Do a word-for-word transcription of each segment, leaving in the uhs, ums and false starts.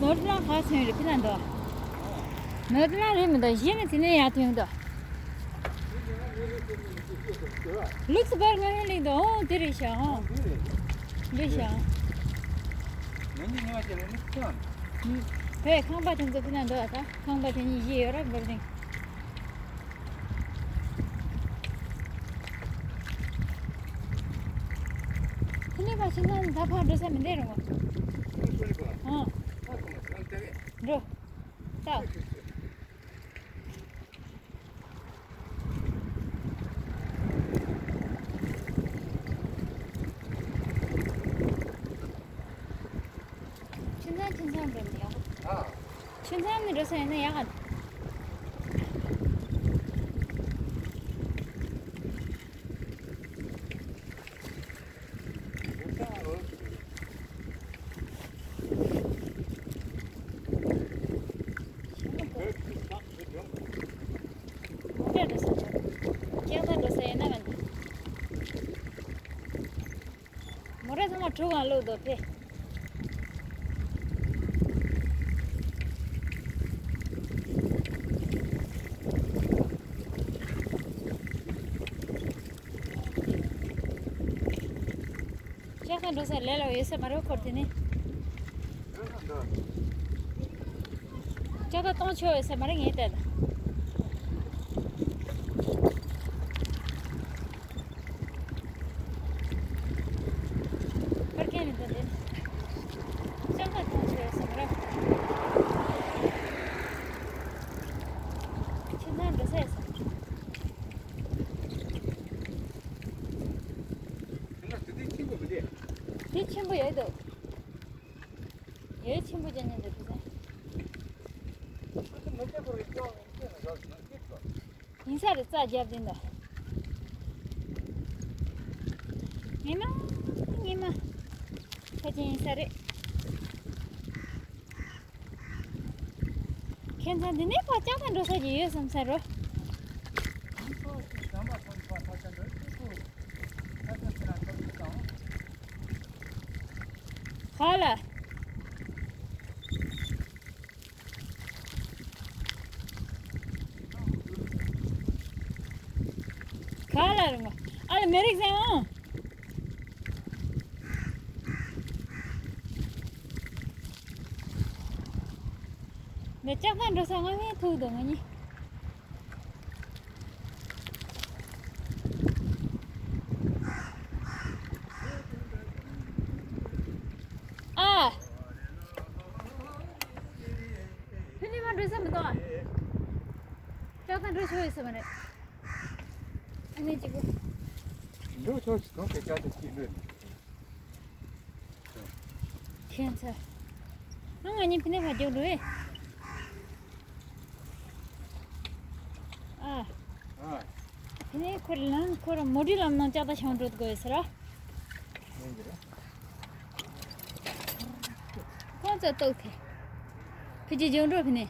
ནོར་ལ་ཁ་སོན་རེ་ཕི་ལ་འདུག་ནོར་ལ་རེ་མི་འདུག་གཞི་ནས་དེ་ནས་ཡར་ཐོན་འདུག་ལུགས་སུ་བར་ང་ཧེ་ལིག་འདུག་ཨོ་དེ་རེད་ཤག་ཨོ་འདི་རེད་ཤག་ང་གཉིས་ཉི་མ་ཅིག་ལ་ནི་ཅང་། བོད་ཁང་པ་དེ་ཚོ་ཕི་ལ་འདུག་ད་ཁང་པ་དེ་གཉིས་བཞི་ཡོད་ར་བར་རིང་། ཕི་ལི་པ་ཕྱི་ནང་ད་ཕར་འགྲོ་ས་མི་འདེར་རུང་། ཨང་། འགྲོ། ལྟ། ཁྱིམ་ཚང་ཁྱིམ་ཚང་འགྲོ་ནི་ཡག་པོ། ཨ། ཁྱིམ་ཚང་ནས་འགྲོ་ས་ཡིན་ན་ཡག་ག་འགྲོ་ས་འགྲོ། ཁྱིམ་ཚང་འགྲོ་ས་ཡིན་ན་ག་འདུག་མོ་ར་ཚང་མ་གྲུ་གང་བླུགས་འདུག་ཕེ། ལྕགས་ཐང་འགྲོ་ས་ལས་ལ་ཡོད་ས་མ་རེད་འཁོར་དེ་ནི། ལྕགས་ཐང་གཏོང་ཆོག་ཡོད་ས་མ་རེད་ངས་བལྟས་ན། ཕར་ཁེངས་ནས་འདུག་འདི། ལྕགས་ཐག་གཏོང་ཆོག་ཡོད་ས་མ་རེད། ཁྱིམ་ཚང་འགྲོ་ས་ཡོད་ས། དེ་ཆེན་པོ་མི་འདུག་དེ་ཆེན་པོ་ཡོད་འདུག་ཡོད་ཆེན་པོ་ཅན་ཉན་འདུག་དེ་ཚོ། ཨ་ཙི་མི་ཚེ་ཁོ་རེ་སྐྱོང་ཡིན་ཚེ་ན་ཟོག་ཟིན་སྐྱིད་གོ། ཡིན་ས་རེད་རྩ་རྒྱབ་དེ་འདྲ། ངེས་མ། ངེས་མ། ཕལ་ཆེར་ཡིན་ས་རེད། ཁྱེད་ཚང་འདི་ནས་ཕར་ལྕགས་ཐང་འགྲོ་ས་ཅིག་ཡོད་བསམ་ས་རོ། ཧ་ལ། ག་ལ་རུང་ཨ་ལ་མེ་རིག་ཟེར་ཨང་། ནས་ལྕགས་ཐང་འགྲོ་ས་ང་ངའི་ཐུག་འདུག་ང་གཉིས། ཨ། ཕི་ནི་མ་འགྲོ་ས་མི་འདུག་ཨ། ལྕགས་ཐང་འགྲོ་ཆོག་ཡོད་ས་མ་རེད། ཨ་ནི་གཅིག་པུ། འགྲོ་ཆོག་ཅིག་གང་གི་ལྕགས་ཐང་གཅིག་འགྲོ་ནས། ཁྱེད་ཚོ། ཨ་ང་གཉིས་ཕི་ནི་ཕར་རྒྱུགས་འགྲོ་ཨེ། ཨ། ཨ། ཕི་ནི་ཁོ་རེ་ལམ་ཁོ་ར་མོ་ཊའི་ལམ་ནང་ལྕགས་ཐག་ཤང་འགྲོ་དགོས་ཟེར་ར། ཡིན་གྱི་རེད། ཁོང་ཚོ་ལྟོགས་ཐལ། ཕི་ཅི་རྒྱུགས་འགྲོ་ཕི་ནི།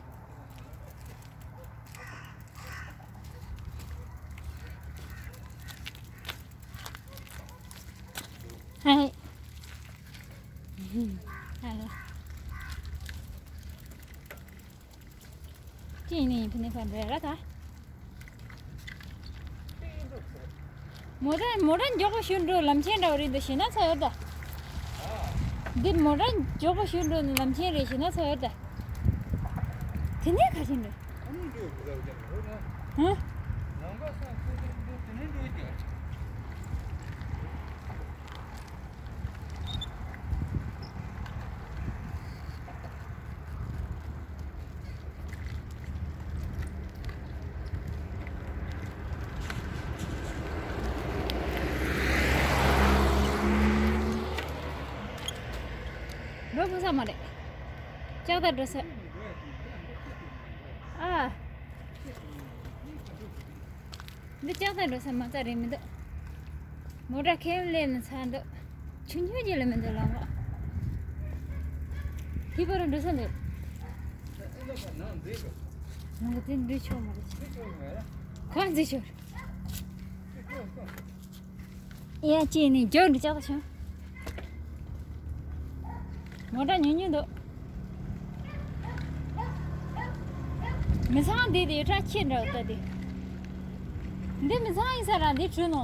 ཧའི། ཧ་ལོ། ཅི་ཡིན་ནའི་ཕི་ནི་ཕར་འགྲོ་ཡ་ར་ད། མོ་ཊ་མོ་ཊ་མགྱོགས་པོ་ཞིག་འགྲོ་ལམ་ཆེན་འདྲ་བོ་རེད་འདུག་ཞེ་ན་ཚ་ཡོད་ད། འདི་མོ་ཊ་མགྱོགས་པོ་ཞིག་འགྲོ་ལམ་ཆེན་རེད་ཞེ་ན་ཚ་ཡོད་ད། དེ་ནས་ག་ཞིག་འགྲོ། ཨ་ནི་འགྲོ་ཡོད་གི་ལབ་ཀྱང་འགྲོ་ན། ཧ། ལམ་ཁ་སང་ཁོ་ཚོ་འགྲོ་དེ་ནས་འགྲོ་ཀྱང་། འགྲོ་དགོས་ས་མ་རེད། ལྕགས་ཐག་འགྲོ་ས། ཨ། འདི་ལྕགས་ཐག་འགྲོ་ས་མ་རྩ་རེད་མི་འདུག་མོ་ཊ་ཁེམ་ལེན་ནས་ཚར་འདུག་ཆུང་ཆུང་ཅིག་ལས་མི་འདུག་ལམ་ཁ། དེ་བར་འགྲོ་ས་འདུག་ནང་དེ་འགྲོ་ཆོག་མ་རེད། གང་འཛི་ཆོག་ཡ་ཅེ་ནི་འཇོག་འདི་ཅག་ད་ཆང་། མོ་ཊ་ཉུང་ཉུང་འདུག་མི་ཚང་འདི་དེ་ཡོད་གྲྭ་ཆེ་འདྲ་བོ་ལྟ་དེ། འདི་མི་ཚང་ཡིན་ས་ར་འདི་བྲུས་ནོ།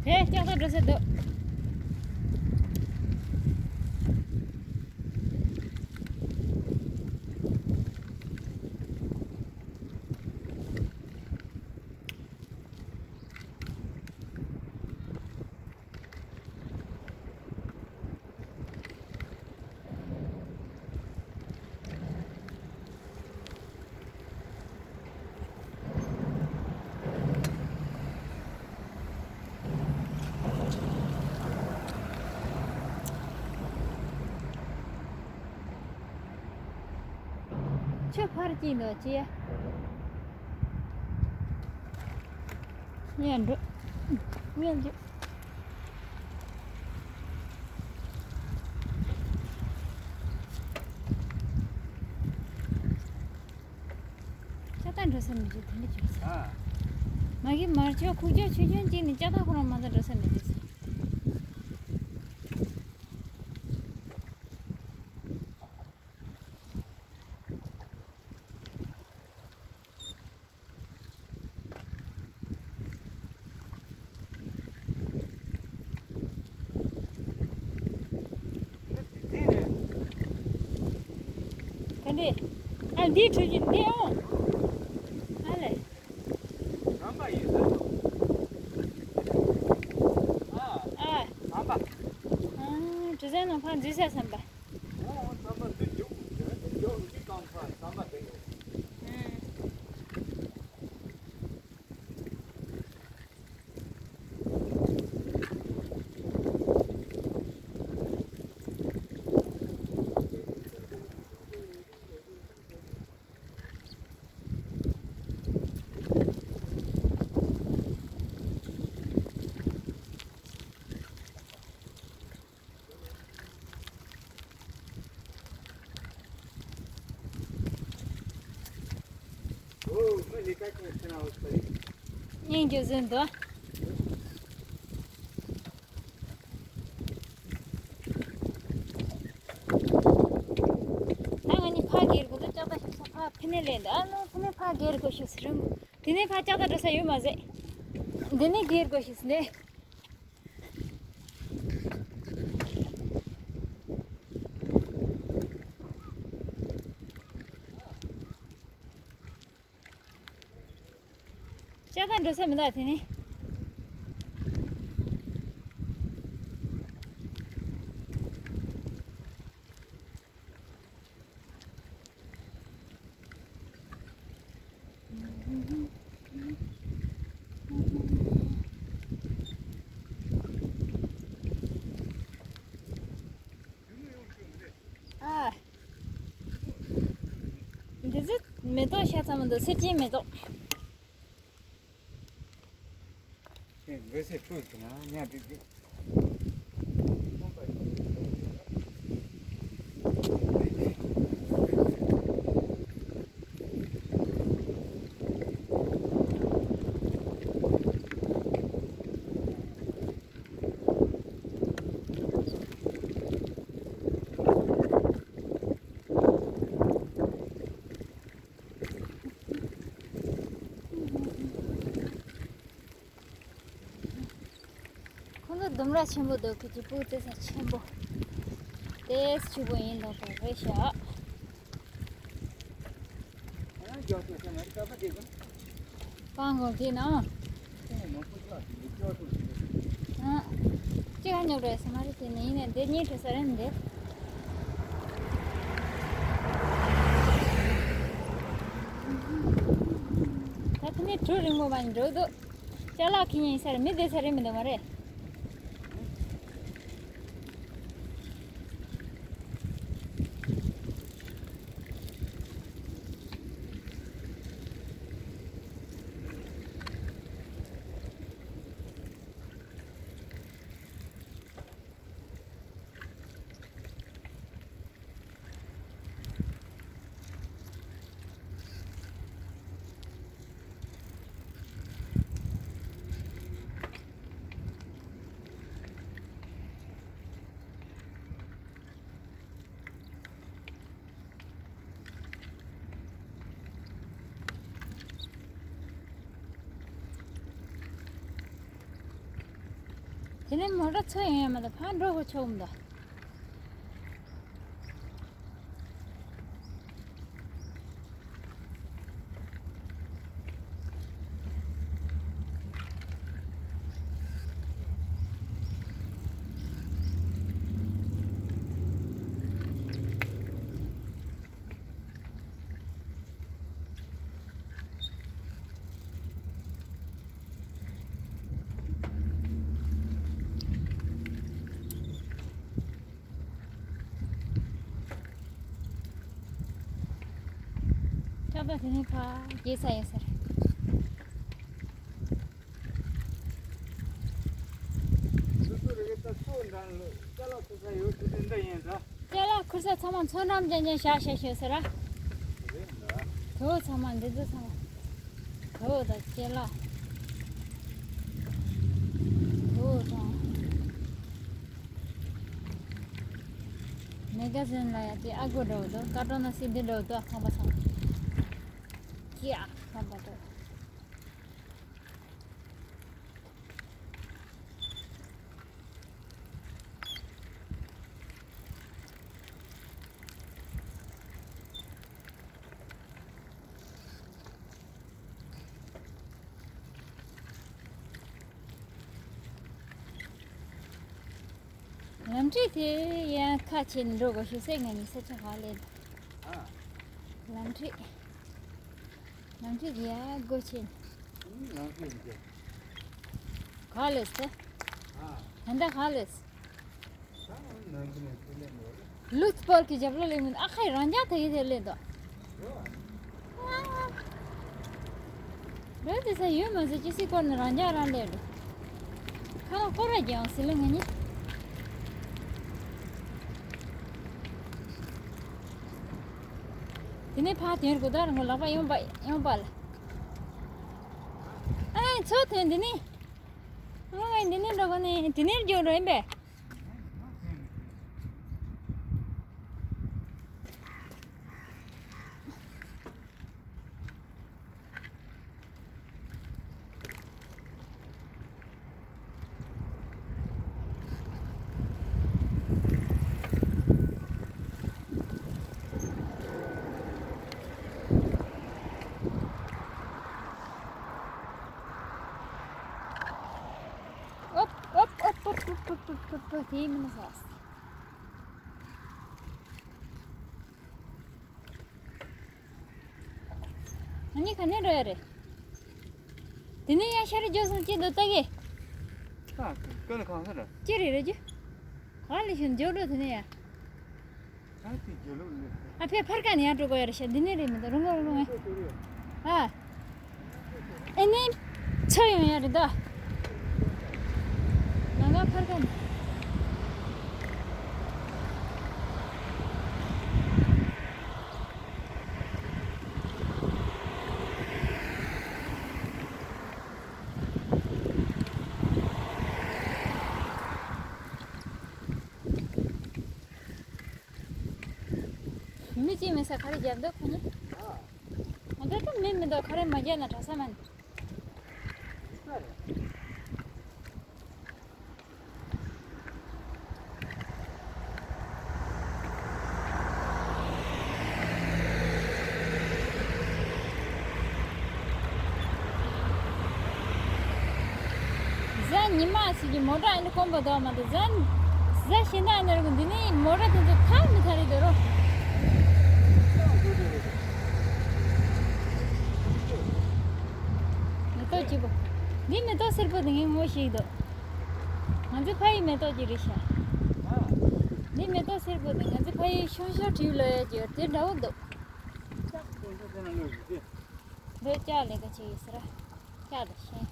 དེ་ལྕགས་རྟ་འགྲོ་ས་འདུག་ཆུ་ཕར་སྐྱིད་འདུག་ཅེས། ཡ་འགྲོ། ངས་འཇུ། ལྕགས་རྟ་འགྲོ་ས་མི་འཇུག་དེ་འདྲ་བྱུང་ས། ཨ། མ་གི་མར་ཆོག་ཁུག་ཀྱོག་ཆུང་ཆུང་གཅིག་ནི་ལྕགས་རྟ་ཁོ་རང་མ་ད་འགྲོ་ས་མི་འཇུག་ས། ག་འདི། ཨ་འདི་གྲུ་བཞི་འདི་ཨོ། ཨ་ལེ། ཟམ་པ་ཡིན་ཟེར། ཨ། ཨ། ཟམ་པ། ཨ་གྲུ་གཟིངས་ནང་ཕར་འཛུལ་ས་ཟམ་པ། ཨོ་ཟམ་པ་འདི་རྒྱུག་འདི་རྒྱུག་འདི་གང་ཕར་ཟམ་པ་དེ་ཡོད། ཨ། སྙིང་རྗེ་བཟུང་དོ། ད་ང་གཉིས་ཕར་སྒེར་དགོས་འདུག་ལྕགས་རྟ་ཞིག་ས་ཕར་ཕི་ནས་ལེན་འདུག་ཨ་ནོ་ཕི་ནས་ཕར་སྒེར་དགོས་ཤིག་ཟེར། དེ་ནས་ཕར་ལྕགས་རྟ་འགྲོ་ས་ཡོད་མ་ཟད། འདི་ནས་སྒེར་དགོས་ཤིག་ཟེར་ནས། ལྕགས་རྟ་འགྲོ་ས་མི་འདུག་དེ་ནི། ཨ། འདི་ཚོ་མེ་ཏོག་ཤ་ཚ་མོ་འདུག་སེར་ཆེན་མེ་ཏོག་འདི་སེ་ཕུད་ཀྱི་ན་ཉ་སྒྲིག་གི། ཁོང་ཚོ་ལྡུམ་ར་ཆེན་པོ་འདུག་ཁྱེད་ཀྱི་སྤུ་གུ་བཙལ་ས་ཆེན་པོ། ཏེས་ཆུ་བོ་ཡིན་དང་དང་རེད་ཤག་སྤང་གོང་དེ་ན། ཨ། ཅི་ག་ཉོག་རེད་ས་མ་རེད་དེ་ནས་ཡིན་ནས་འདི་གཉིས་བྲོས་ས་རེད་འདི། ད་ནི་གྲུ་རིང་མོ་མ་ཡིན་འགྲོ་འདུག་ཅ་ལག་ཁྱེར་ཉན་ས་རེད། མི་བསྡད་ས་རེད་མི་འདུག་མ་རེད། དེ་ནས་མོ་ཊ་ཚོ་ཡོང་ཡ་མ་གཏོགས་ཕར་འགྲོ་དགོས་ཆོག་གི་མི་འདུག་ལྕགས་རྟ་དེ་ནས་ཕར་རྒྱལ་ས་ཡོད་ས་རེད། སོ་སོ་རེ་གེ་ད་སོ་འདྲ་ལ་ཅ་ལག་ཁུར་ས་ཡོད་དེ་འདི་འདྲ་ཡིན་ད། ཅ་ལག་ཁུར་ས་ཚང་མ་མཚོ་འགྲམ་ཅན་ཅན་བཞག་བཞག་ཤོད་ཟེར་ར། རེད་འདྲ། དོ་ཚང་མ་འདི་ཚོ་ཚང་མ། དོ་དང་ཅ་ལག་དོ་དང་། མེ་ག་ཟིན་ལ་ཡ་དེ་ཨ་གོ་འདྲ་བོ་འདུག་ཀ་ཀྲོ་ན་སི་འདི་འདྲ་བོ་འདུག་ཨ་ཁང་པ་ཚང་མ། ཀྱ་ཁང་པ་འདུག་ལམ་ཁྲིད་དེ་ཡང་ཁ་ཕྱེ་ནས་འགྲོ་དགོས་ཤུགས་སེ་ང་གཉིས་ས་ཆ་ཧ་ལས། ཨ། ལམ་ཁྲིད། ལམ་ཁྲིད་དེ་ཡང་སྒོ་ཕྱེ་ནས། ཨུ་ལམ་ཁྲིད་འདི། ག་ལས་སེ། ཨ། ད་ལྟ་ག་ལས། ལུག་སྤོར་གྱི་རྒྱབ་ལོགས་ལས་མིན་ཨ་ཁའི་རང་རྐྱང་དེ་ཡི་དེ་ལས་དོ། རོལ་དེ་ས་ཡོད་མ་ཟེར་ཅི་སི་སྐོར་ནས་རང་རྐྱང་རང་ལས་འགྲོ། ཁ་ལག་སྐོར་ར་རྒྱལ་ཡོང་སི་ལུ་ང་གཉིས། དེ་ནས་ཕར་དེར་གོ་ད་རང་གི་ལག་པ་གཡོན་པ་གཡོན་པ་ལ། ཨ་མཚོ་ཐོན་འདི་ནས། ཨ་ང་འདི་ནས་འགྲོ་གོ་ནས་དེ་ནས་རྒྱུག་འགྲོ་ཡིན་པས། ཨོབ་ཨོབ་ཨོབ་ཨོབ་ཨོབ་ཨོབ་ཨོབ་ཨོབ་དེ་མིན་ཟ། ཨ་ནི་ག་ནས་འགྲོ་ཡ་རེད། དེ་ནས་ཡང་ཤར་རི་འཇོག་སོང་ཅི་འདུག་ལྟ་གི། ཨ་ཀ་ལ་གང་ས་རེད། ཅི་རེད་རེད་ཅི། ག་ལ་ཤུན་འཇོག་འགྲོ་དེ་ནས་ཡ། ཨ་ཕས་ཕར་ཀ་ནས་ཡང་འགྲོ་དགོས་ཡ་རེད་ཤག་འདི་ནས་རེད་མི་འདུག་རུང་ངོ་རུང་ངོ་། ཨ། ཨེ་ནས་ཚུར་ཡོང་ཡ་རེད་ད། ང་ང་ཕར་ཀ་ནས། མི་གཅིག་མེད་ས་ག་རེ་རྒྱབ་འདུག་ཁོ་གཉིས། ང་ཚོ་ད་མི་མི་འདུག་ག་རེ་མ་རྒྱབ་ན་དྲག་ས་མ་ནི། གཟའ་ཉི་མ་ཞིག་གི་མོ་ཊ་ཨ་ནི་དཀོན་པོ་འདུག་མ་གཏོགས་གཟའ་གཟའ་གཞན་དག་ཨ་ནི་རུ་འདི་ནས་མོ་ཊ་དེ་ཚོ་ཐར་མི་ཐར་རེད་འདུག་རོ། ཏོག་གཅིག་པོ། འདི་མེ་ཏོག་སེར་པོ་དེ་ངས་ངོ་ཤེས་འདུག་ང་ཚོའི་ཕ་ཡི་མེ་ཏོག་ཅིག་རེད་ཤག་འདི་མེ་ཏོག་སེར་པོ་དེ་ང་ཚོའི་ཕ་ཡི་ཤོང་ཤོར་བྲིས་ལོ་ཡ་ཅིག་དེ་འདྲ་བོ་འདུག་འདི་ལྕགས་ལས་ཀ་བྱེད་ཡོད་ཟེར། ལྕགས་དང་ཤིང་།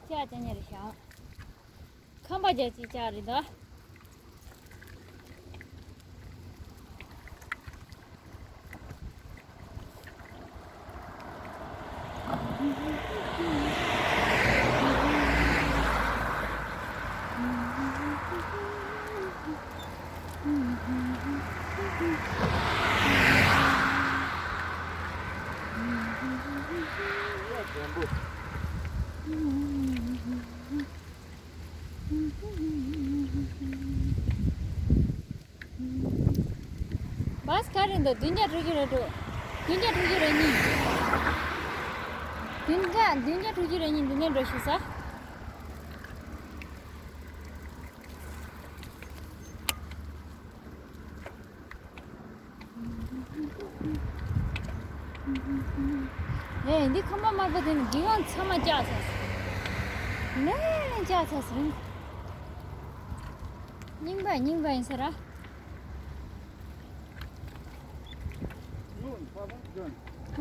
ལྕགས་ཅན་ཉེ་རེད་ཤག་ཁམས་པ་རྒྱལ་སྤྱིའི་ལྕགས་རེད་ད། བཱས་ག་རེ་འདུག་བདུན་བརྒྱ་དྲུག་ཅུ་རེ་དྲུག་བདུན་བརྒྱ་དྲུག་ཅུ་རེ་གཉིས། བདུན་བརྒྱ་བདུན་བརྒྱ་དྲུག་ཅུ་རེ་གཉིས་འདི་ནས་འགྲོ་ཤེས་ས། ཨེ་འདི་ཁང་པ་དམར་པོ་དེ་ནི་རྒྱལ་ཡོངས་ཚང་མ་བཅག་ཚར་སོང་། ལན་བཅག་ཚར་སོང་། རྙིང་པ་རྙིང་པ་ཡིན་ས་ར།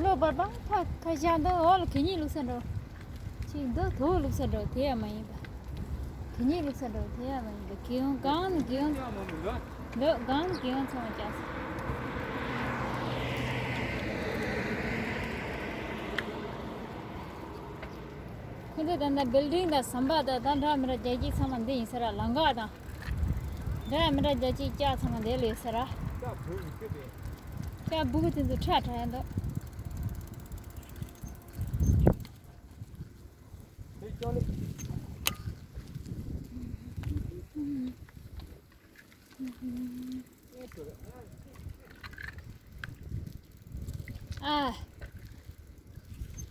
ལོ་བར་པང་ཕ་ཁ་བཞག་འདུག་འོག་ལ་གད་སྙིགས་བླུགས་ས་འགྲོ། ཅིག་འདུག་དུག་བླུགས་ས་འགྲོ་དེ་ཡང་མ་ཡིན་པ། གད་སྙིགས་བླུགས་ས་འགྲོ་དེ་ཡང་མ་ཡིན་པ་རྒྱལ་ཡོངས་གང་ནས་རྒྱལ་ཡོངས། འདུག་གང་ནས་རྒྱལ་ཡོངས་ཚང་མ་བཅག་སོང་། ཁོ་ཚོ་ད་ལྟ་བིལ་ཌིང་དང་ཟམ་པ་དང་ད་འདྲ་མི་འདྲ་རྒྱ་སྐྱེད་ཚང་མ་འདི་ཡིན་ས་ར་ལམ་ཁ་དང་། འདྲ་མི་འདྲ་རྒྱ་སྐྱེད་ལྕགས་ཚང་མ་འདི་ལ་ཡོད་ས་ར། ལྕགས་སྦུག་དེ་ཚོ་ཁྲ་ཁྲ་ཡང་འདུག་ཨ།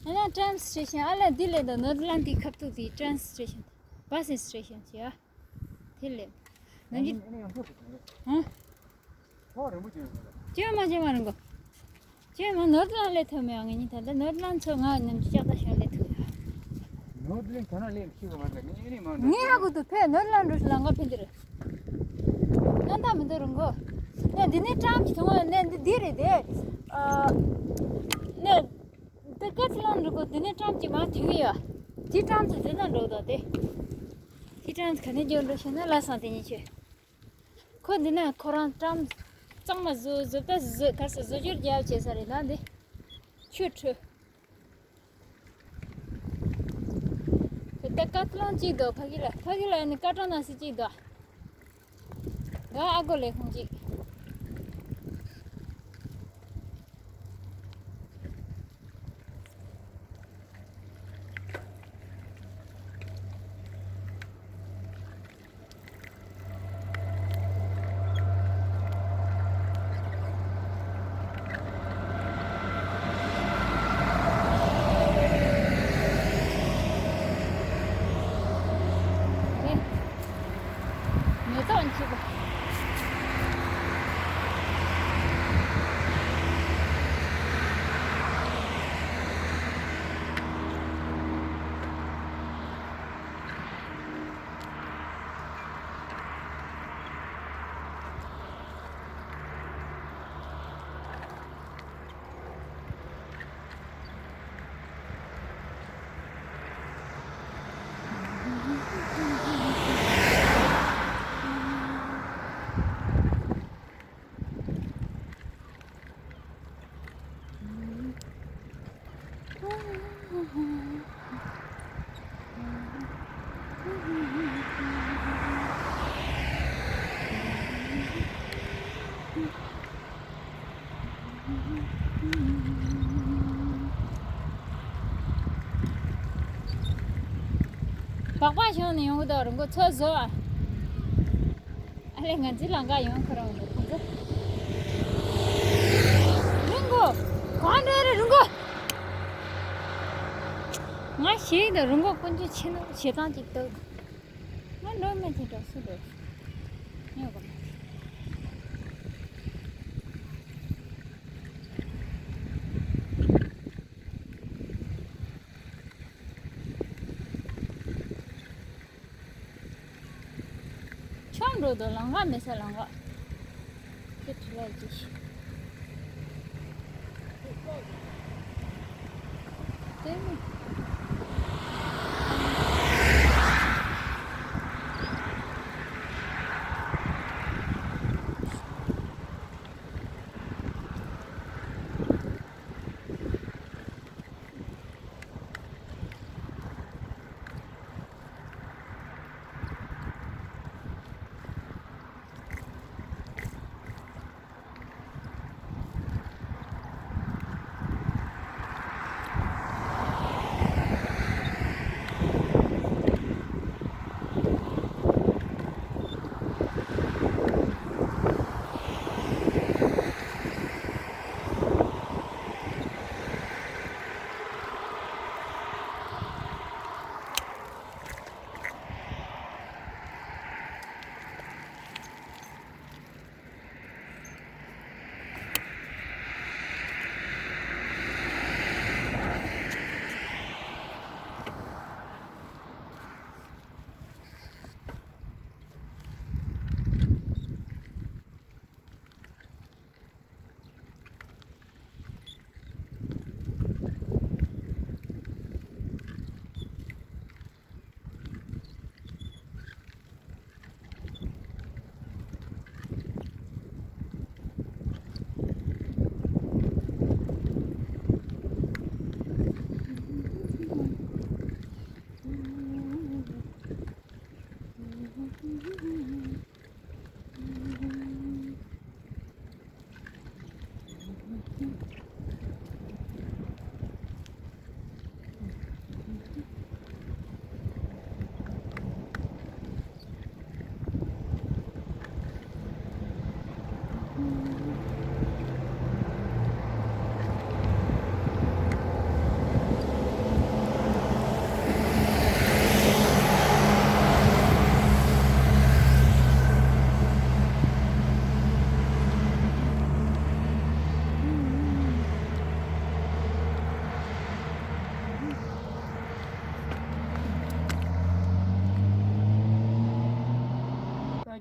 ཨ་ན་ཊེན་སི་ཊེ་ཤན་ཨ་ལ་འདི་ལས་ད་ནོར་ལན་དི་ཁབ་ཏུ་དི་ཊེན་སི་ཊེ་ཤན་བྷ་སི་སི་ཊེ་ཤན་ཅི་ཨ། དེ་ལས། ནམ་རྒྱུན། ཧ། ཁོ་རིན་པོ་ཆེ་ཡོད་ས་རེད། ཅི་མ་ཅི་མ་རིན་གོ། ཅི་མ་ནོར་ལན་ལས་ཐོན་མེད་ང་གཉིས་ད་ལྟ་ནོར་ལན་ཚོ་ང་ནམ་རྒྱུན་ལྕགས་རྟ་ཞོན་ལས་ཐུབ་ཡ། ནོར་ལན་ག་ན་ལས་ཤི་གོ་མ་ཟེར་ངས་ཨེ་ནི་མ་ནོར། ངས་ཧ་གོ་ཐུབ་ཕེ་ནོར་ལན་འགྲོ་ཤི་ལ་ང་ཕན་དེ་རེད། ནན་ད་མི་འདོད་རིན་གོ། ནས་འདི་ནས་ཀྲམ་གྱི་ཐུང་བ་ནས་འདི་འདི་རེད་དེ། ཨ། ནས། དེ་ཀ་ཚི་ལང་འགྲོ་གོ་དེ་ནས་ཀྲམ་གྱི་མ་ཐུང་གི་ཡ། དེ་ཀྲམ་ཚོ་དེ་ན་འགྲོ་དོ་དེ། དེ་ཀྲམ་ག་ནས་འགྱོ་འགྲོ་ཤི་ན་ལ་སང་དེ་ཉིད་ཆོས། ཁོ་འདི་ན་ཁོ་རང་ཀྲམ་གཙང་མ་བཟོ་བཟོ་ད་བཟོ་ག་ས་བཟོ་བཅོས་རྒྱབ་བྱས་ས་རེད་ལ་འདི། ཆུ་ཁྲོད། དེ་ད་ཀ་ཏི་ལོང་གཅིག་འདུག་ཕ་གི་ལ་ཕ་གི་ལ་ནི་ཀ་ཏྲོ་ན་སི་གཅིག་འདུག་ད་ཨ་གོ་ལས་ཁུངས་གཅིག་མེ་ཏོག་མཆེད་པོ། སྦག་སྦག་བྱུང་ནས་ཡོང་གི་འདུག་རི་མགོ་ཚོ་བཟོ་བ། ཨ་ལས་ང་ཚོའི་ལམ་ཁ་ཡོང་ཁོ་རང་འདུག་ཁོ་ཚོ། རི་མགོ། གང་འདྲ་རེད་རི་མགོ། ང་ཞིག་དང་རི་མགོ་ཀུན་སྤྱོད་ཆེ་ནོ་ཞེ་སྡང་ཅིག་འདུག་ང་འགྲོ་མེད་དེ་འགྲོ་སུ་འགྲོ། ཉོ་གོ་མ། དོ་ལང་ག་མེད་ས་ལང་ག་ཁྱེད་ཁྲི་ལ་ཅི་ཞིག་ད་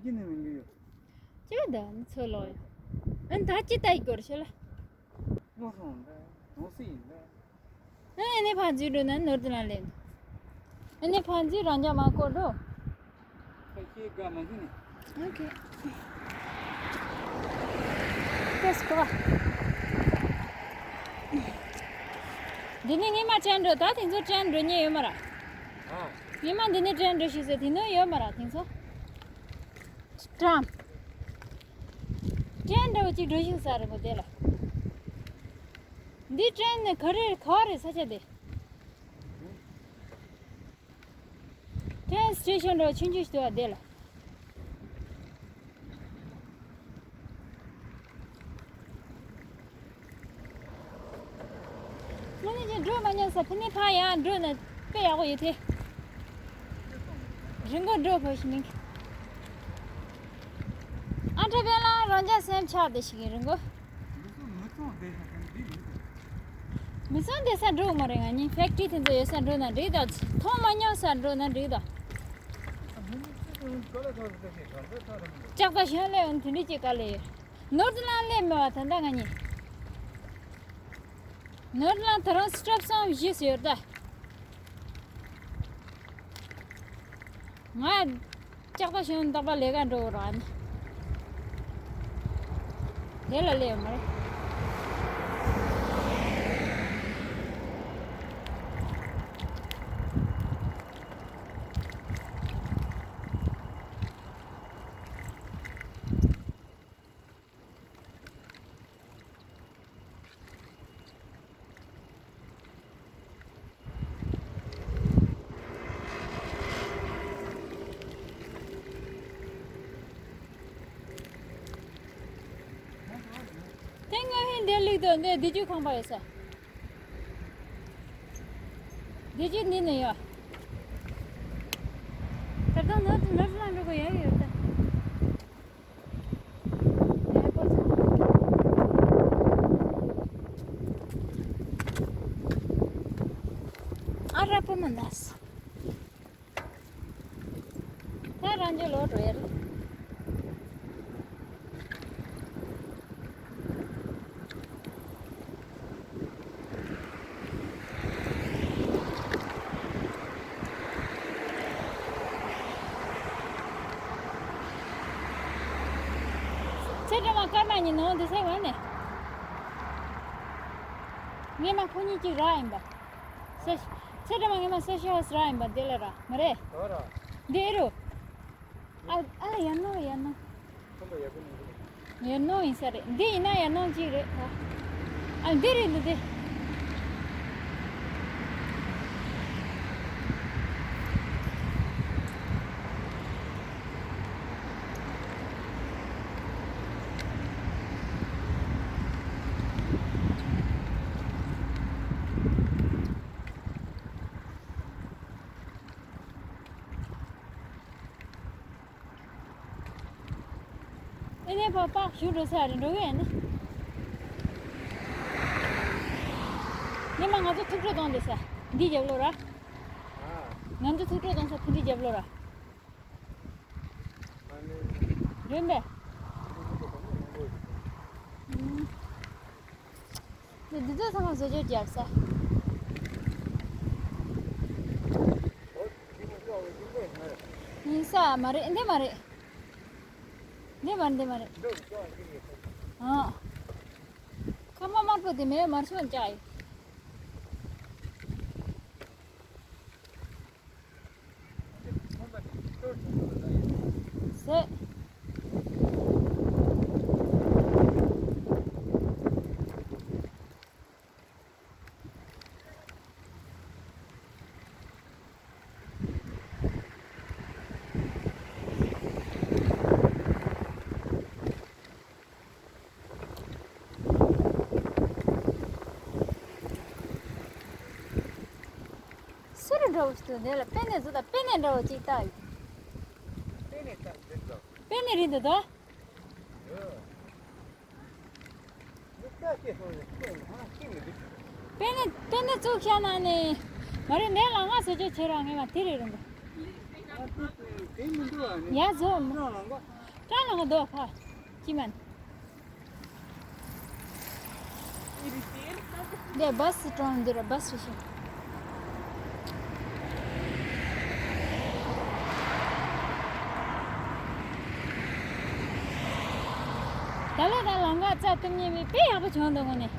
ཅི་ནས་མི་འདུག་ཡོད། ཅི་ད་ནི་ཚོ་ལོ་ཡོད། ཨ་ནི་ད་ཅི་ད་ཡི་གོར་ཤོད་ལ། ངོ་སོང་ད་ངོ་སི་ཡིན་ད། ཨ་ནི་ཕ་འཛུལ་འགྲོ་ན་ནོར་དུ་ན་ལེན། ཨ་ནི་ཕ་འཛུལ་རང་ཅག་མ་བསྐོར་འགྲོ། ཁ་ཤས་དགའ་མ་ཤི་ནས། ཨོ་ཁེ། Let's go. འདི་ནི་ཉི་མ་ཅན་འགྲོ་ད་དེ་ཚོ་ཅན་འགྲོ་ཉེ་ཡོད་མ་ར། ཨ། ཉི་མ་འདི་ནི་ཅན་འགྲོ་ཤི་ཟེར་དེ་ནི་ཡོད་མ་ར་དེ་ཚོ། ཀྲམ། ཀྲེན་འདྲ་བོ་གཅིག་འགྲོ་ཤི་ས་རེད་མོ་དེ་ལ། འདི་ཀྲེན་ནི་ག་རེ་ག་བ་རེད་ས་ཆ་དེ། ཀྲེན་སི་ཊེ་ཤོན་འདྲ་བོ་ཆུང་ཆུང་ཞིག་འདུག་བ་དེ་ལ། ང་ནི་ཅི་འགྲོ་མ་མྱོང་ས་ཕི་ནི་ཕ་ཡང་འགྲོ་ན་དཔེ་ཡག་པོ་ཡོད་དེ། རི་མགོ་འགྲོ་དགོས་ཤི་མིན། ཨ་འདྲ་བས་ལ་རང་ཅག་སེམས་ཆགས་དེ་ཞིག་ཡིན་རི་མགོ། མི་ཚང་བསྡད་ས་འགྲོ་མ་རེད། ང་གཉིས་ཕེག་ཊི་རི་དེ་ཚོ་ཡོད་ས་འགྲོ་ན་འགྲིག་ད། མཐོང་མ་མྱོང་ས་འགྲོ་ན་འགྲིག་ད། ལྕགས་རྟ་གཞན་ལས་འོང་དེ་འདྲ་ཅིག་ག་ལས་ཡོད། ནོར་ཛི་ལན་སླེབས་མེད་བ་ད་ལྟ་ང་གཉིས། ནོར་ཛི་ལན་ད་རུང་སི་ཊོབ་སམ་བཞི་ཟེར་ཡོད་ད། ང་ལྕགས་རྟ་གཞན་རྟག་པར་ལས་ཀ་འགྲོ་རོགས་ཨ་ནི། དེ་ལ་སླེབས་ཡོད་མ་རེད། དེ་སྔ་ཧིན་དེ་ལིག་དོ་འདི་བདེ་སྐྱིད་ཁང་པ་ཡོད་ས། བདེ་སྐྱིད་འདི་ནས་ཡོད། ད་དུང་ནོར་ནོར་ལ་འགྲོ་གི་ཡོད་ཡོད་ད། ཨ་ར་པོ་མ་ནས། ད་རང་ཅི་ལོ་འགྲོ་ཡ་རེད། ཚེ་སྒྲོལ་མ་སྐར་མ་གཉིས་ནང་དུ་ཟེར་བ་ནས། ངས་མ་ཁོ་གཉིས་གཅིག་རག་ཡིན་པ། ས། ཚེ་སྒྲོལ་མ་ངས་མ་ས་ཤ་ཧོ་སི་རག་ཡིན་པ་དེ་ལ་ར་མ་རེད། ག་ར། འདི་ཨེ་རུ། ཨ། ཨ་ལ་ཡར་ནང་ཡར་ནང་། ཁོམ་པ་ཡག་པོ་མི་འདུག་ཡར་ནང་ཡིན་ས་རེད། འདི་ཡིན་ན་ཡར་ནང་གཅིག་རེད་ད། ཨ་འདི་རེད་འདི་འདི། ཨེ་ནས་པག་པག་ཞུ་འགྲོ་ས་རེད་འགྲོ་གི་ཡིན་ན། ཉི་མ་ང་ཚོ་ཐུགས་སྤྲོ་གཏོང་བསྡད་ས་འདི་རྒྱབ་ལོགས་ར། ང་ཚོ་ཐུགས་སྤྲོ་གཏོང་ས་ཐུགས་འདི་རྒྱབ་ལོགས་ར། རེད་པས། ཨུམ། འདི་འདི་ཚོ་ཚང་མ་བཟོ་བཅོས་རྒྱབ་ས། ཡིན་ས་མ་རེད། འདི་མ་རེད། འདི་མ་རེད། འདི་མ་རེད། ཨ། ཁ་མ་དམར་པོ་དེ་མེད་མར་ཤོག་འཇག་ཡོད། ཟེ། སུ་རུ་འདྲ་བོ་ཞིག་འདུག་འདི་ལ་པེ་ནེ་བཟོ་དང་པེ་ནེ་འདྲ་བོ་ཅིག་བཏགས་ཡོད། པེ་ནེ་རེད་འདུག་དོ། པེ་ནེ་པེ་ནེ་བཙུགས་བཞག་ན་ནི་མ་རེད། འདི་ལ་ང་བཟོ་བཅོས་བྱེད་རོགས། ངས་མ་དེ་རེད་རུང་གི། ཡ་བཟོ། སྲང་ལ་ང་འདུག་ཁ་ཅི་མན། འདི་བཱ་སི་སི་ཊོབ་འདི་ར་བཱ་སི་སི་ཊོབ། ད་ལོ་ད་ལམ་ཁ་རྩྭ་གཏུབ་མཁན་མི་དཔེ་ཡག་པོ་བྱུང་འདུག་དངོས་གནས།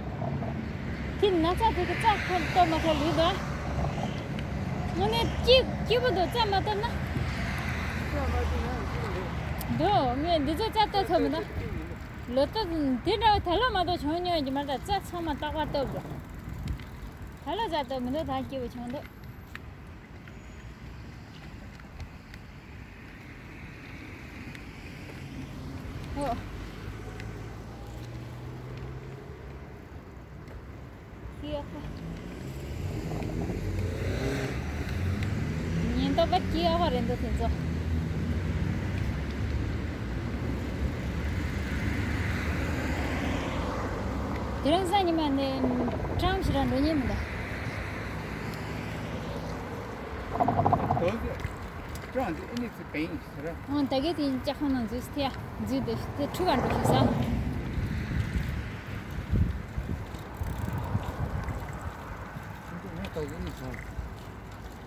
དེ་ན་རྩྭ་དེ་གི་རྩྭ་ཁ་གཏུབ་མ་ཐུབ་ལུས་འདུག་དངོས་གནས་སྐྱིད་སྐྱིད་པོ་འདུག་རྩྭ་མ་གཏུབ་ན། འདུག་ངས་འདི་ཚོ་རྩྭ་གཏུབ་ཐུབ་མི་འདུག་ལོ་ཏོག་དེ་འདྲ་བའི་ད་ལོ་མ་གཏོགས་བྱུང་མྱོང་གི་མ་རེད། ད་རྩྭ་ཚང་མ་རྟག་པར་གཏུབ་འགྲོ། ད་ལོ་རྩྭ་གཏུབ་མི་འདུག་ད་སྐྱིད་པོ་བྱུང་འདུག་ཨོ། སྐྱིད་ཨ་ཁ། ཉིན་རྟག་པར་སྐྱིད་ཨ་ཁ་རེད་འདུག་དེ་ཚོ། དེ་རིང་གཟའ་ཉི་མ་ནས་ཀྲང་ཞིག་རང་འགྲོ་ཉེན་མི་འདུག་ཀྲང་དེ་ཨ་ནི་ཚེ་བེང་ཟེར། ཨང་། ད་གེ་དེ་ལྕགས་ཁང་ནང་འཛུལ་ཐལ། འཛུལ་དེ་དེ་ཁྲུ་ག་འགྲོ་ཤི་ས།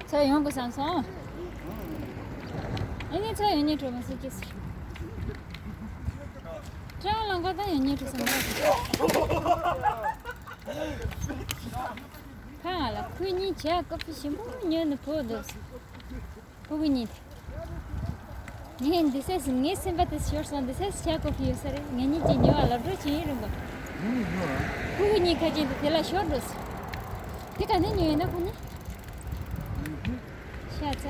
ཚོ་ཡོང་གི་བསམ་སོང་། ཨ་ནི་ཚོ་ཡོང་ཉེ་འགྲོ་མ་སྲིད་ཀྱི་ཟེར། ཁྲང་ལང་ཀ་ད་ཡོང་ཉེ་འགྲོ་བསམ་པ། ཁ་ང་ལ་ཁོས་གཉིས་བྱས་ཀ་ཕི་ཞིམ་པོ་ཉོས་ནས་ཕོ་འདུག་སྤུ་གུ་གཉིས་དེ། ངས་འདི་སེ་སི་ངའི་སེམས་པ་དེ་ཤོར་སོང་། འདི་སེ་སི་བྱ་དགོས་ཀྱི་ཡོད་ས་རེད། ངེད་གཉིས་ཀྱིས་ཉོ་བ་ལབ་འགྲོ་བྱེད་ཡིན་རུང་ག་ངས་ཉོ་བ། སྤུ་གུ་གཉིས་ཁ་ཅན་དེ་དེ་ལ་ཤོར་འགྲོ་སོང་། དེ་ག་ནས་ཉོས་ཡོད་ན་ཁོ་གཉིས། ཤ་ཚ།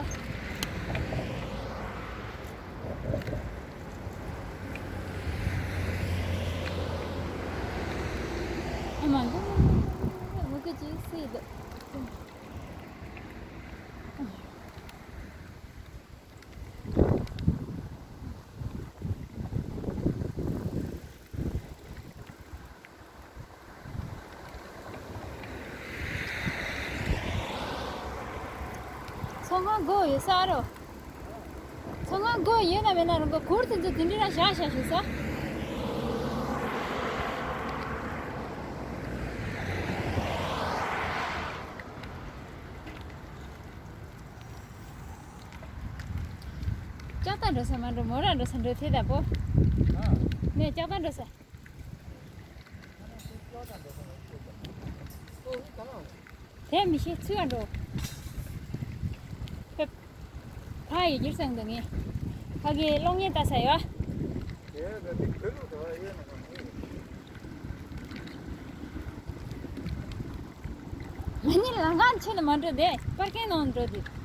ཨ་མ་འདུག་མུ་གེ་ཅིག་སྲིད་འདུག་ཚོང་ཁང་སྒོ་ཡོད་ས་རོ། ཚོང་ཁང་སྒོ་ཡོད་ན་མེད་ན་རང་གི་གུར་དེ་ཚོ་དེ་འདྲ་རང་བཞག་བཞག་ཞུ་ས། ལྕགས་རྟ་འགྲོ་ས་མ་འགྲོ། མོ་ར་འགྲོ་ས་འགྲོ་དེ་ད་པོ། ཨ། ནས་ལྕགས་ཐང་འགྲོ་ས། དེ་མི་ཤེས་ཚུར་ཡང་འགྲོ། ཕེབས། ཕ་ཡི་རྒྱུར་སེང་དུ་ངེས། ཕ་གི་གློག་བརྙན་ལྟ་ས་ཡོད། ང་གཉིས་ལམ་ཁ་ཕྱེ་ནས་མ་འགྲོ་དེ་པར་ཀིང་ནང་འགྲོ་དེ།